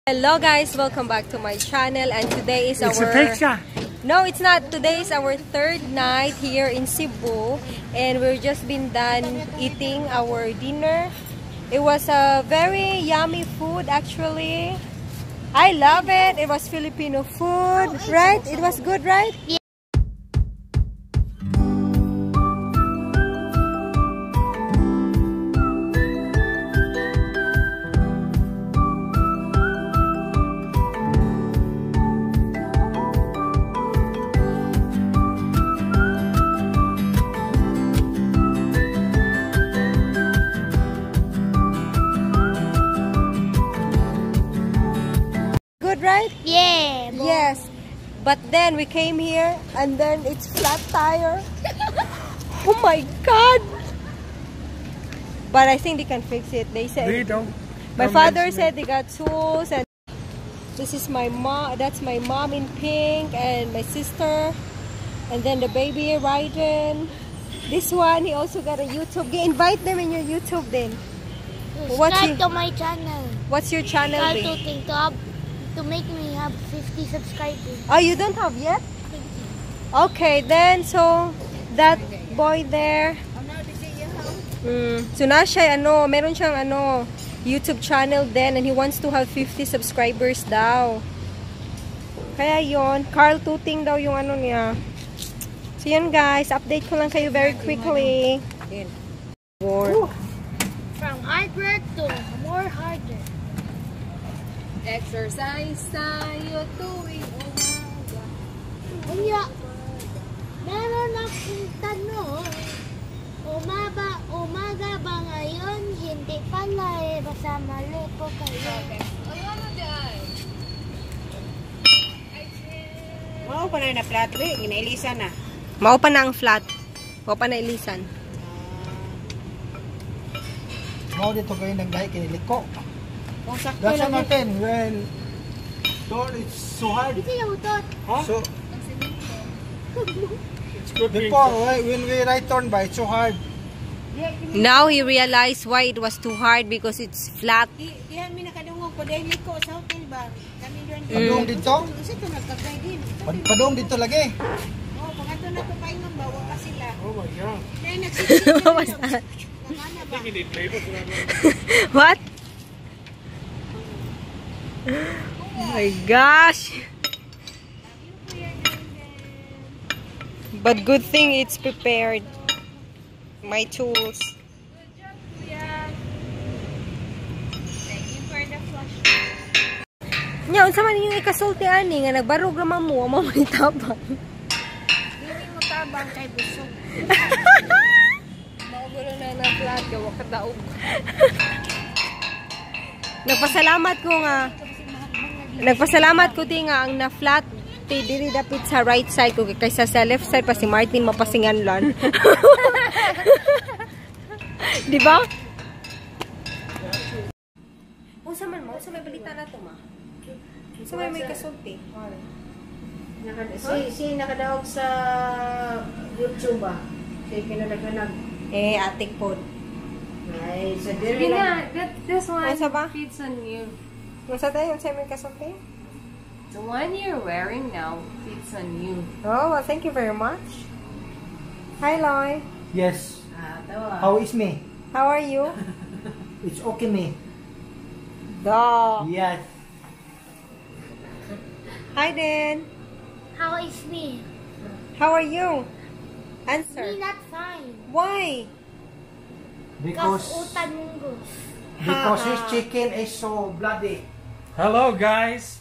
Hello guys, welcome back to my channel, and today is It's our a picture. No, it's not. Today is our third night here in Cebu, and we've just been done eating our dinner. It was a very yummy food, actually. I love it. It was Filipino food, right? It was good, right? Yeah. Good, right? Yeah. Boy. Yes. But then we came here and then it's flat tire. Oh my God. But I think they can fix it. They said They don't. My Don't father mention said they got tools, and this is my mom. That's my mom in pink, and my sister, and then the baby Raiden. This one, he also got a YouTube. Invite them in your YouTube then. Subscribe to my channel. What's your channel? Try Babe? to think to make me have 50 subscribers. Oh, you don't have yet? Okay, then so that boy there. So na siya, ano, meron siyang ano, YouTube channel din, and he wants to have 50 subscribers daw. Kaya yon, Carl Tuting daw yung ano niya. So yun guys, update ko lang kayo very quickly. Work. From hard work to more harder. Exercise tayo tuwing umaga. Kaya, meron akong tanong. Umaga ba ngayon? Hindi pala eh. Basta mali po kayo. Ano dyan? Mao pa na flat we, ginailisan na. Mao pa na ang flat. Mao pa na ilisan. Mao dito kayo nang dahil kiniliko. Kung sakto That's lang. what happened when door it's so hard. Hindi yung utot. So It's good being before, right, when we right turn by, it's so hard. Now he realized why it was too hard, because it's flat. Diyan mi nakadungog ko dahil liko sa hotel ba. Kami doon. Padung dito? Isa to nagkagay din. Padung dito lagi. Oh, pangato na to paingon ba wa pa sila. Oh my God. Dahil nagsiksik. What was that? Nangana I ba? think you need labels for that one. What? Oh my gosh. But good thing it's prepared. My tools. Good job, Kuya. Thank you for the flash. Nya, unsa man inyong ikasulti ani nga nagbarog ra man mo, amo man itabang. Dili mo tabang kay busog. Magulo na na flat, gawa ka daog. Nagpasalamat ko ti nga ang na flat ti diri dapit sa right side ko kaysa sa left side pa si Martin mapasinganlan. Di ba? Unsa man mo? Unsa may balita na to ma? Unsa may kasulti? Si nakadaog sa YouTube ba? Si kinadaghanag. Eh, atik pod. Ay, sa diri Yun lang. na, this one Unsa ba? fits on you. Unsa tayo? Unsa may kasulti? The one you're wearing now fits on you. Oh, well, thank you very much. Hi, Loy. Yes. Ah, tawa. How is me? How are you? It's okay me. Duh. Yes. Hi, Dan. How is me? How are you? Me Answer. not fine. Why? Because utan munggos. because his chicken is so bloody. Hello guys.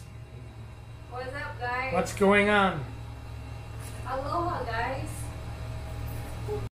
What's up, guys? What's going on? Aloha, guys.